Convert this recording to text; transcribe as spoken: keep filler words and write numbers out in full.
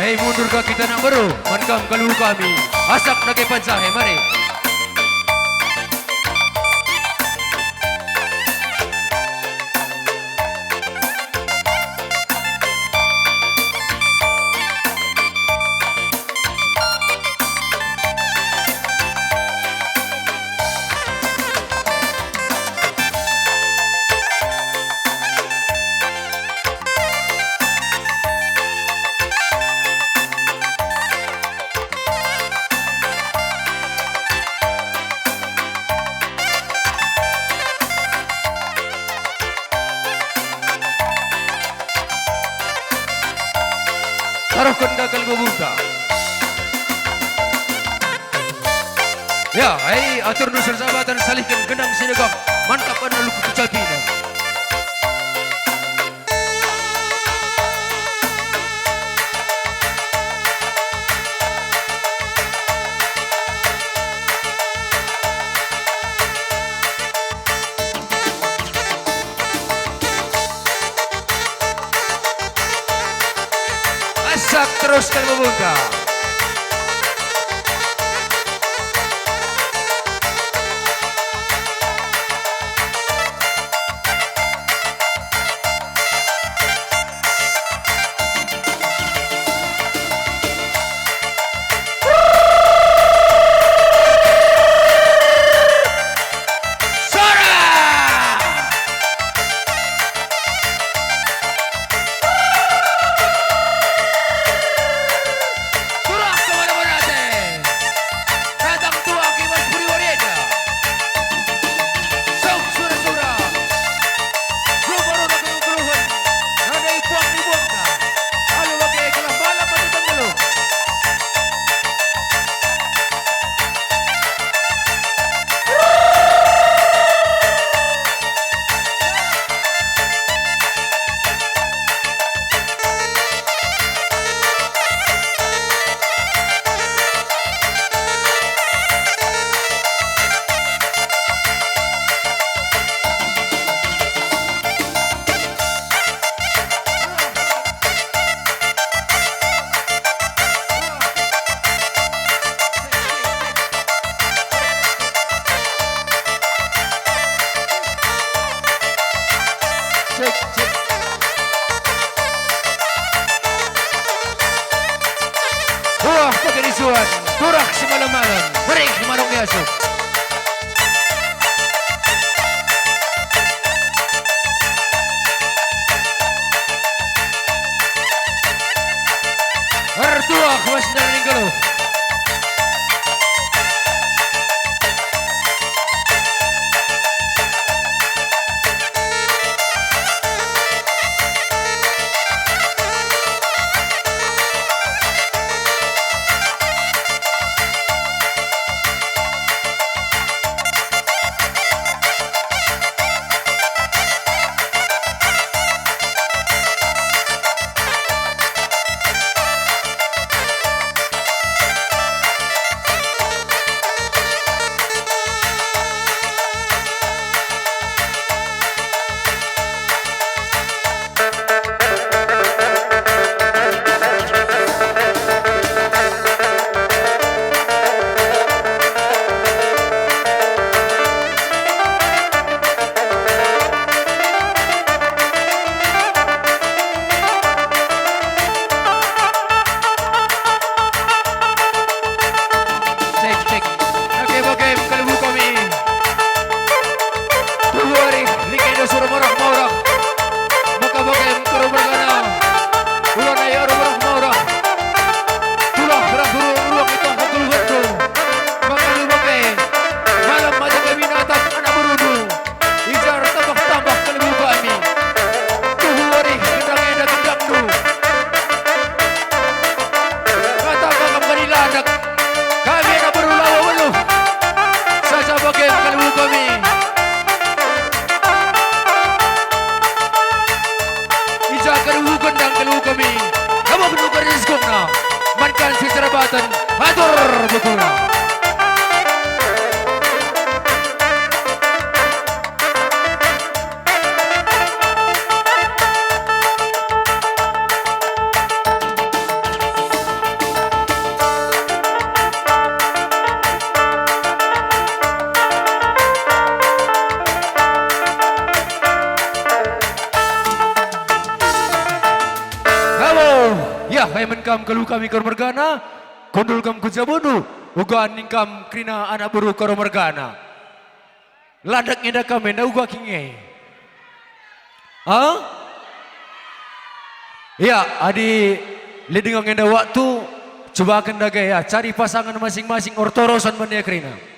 Hei, mundur ka kita nak beru, man kam kalu kami. Asak nage panjahe, mari. Taruhken gagal bubunta. Ya, hei, atur nusur sabatan salihken gendang si degap, mantap pada luku kecapina. Asak terusken bubunta. Sora! Surah kemana-mana te. Datang tua kimas puri wareda. Suk sura-sura. Ruma-ruma keluh-keluhen. Nadai puang ni buangka. Alu bage gelah malam atau tenggeluh. Cek, cek. Buah pegeri suan, turah semalam-malam, beri si marung diasup. Ertuah was ndai nggeluh. Kai men kam kalo kami Karo mergana, kundul kam ku jabundu, uga ning kam kerina anak beru Karo mergana. Landak ngenda kam enda uga king e. Ha? Ya, adi lit denga ngenda waktu, cubaken dage ya, cari pasangan masing-masing ortorosan man ia kerina.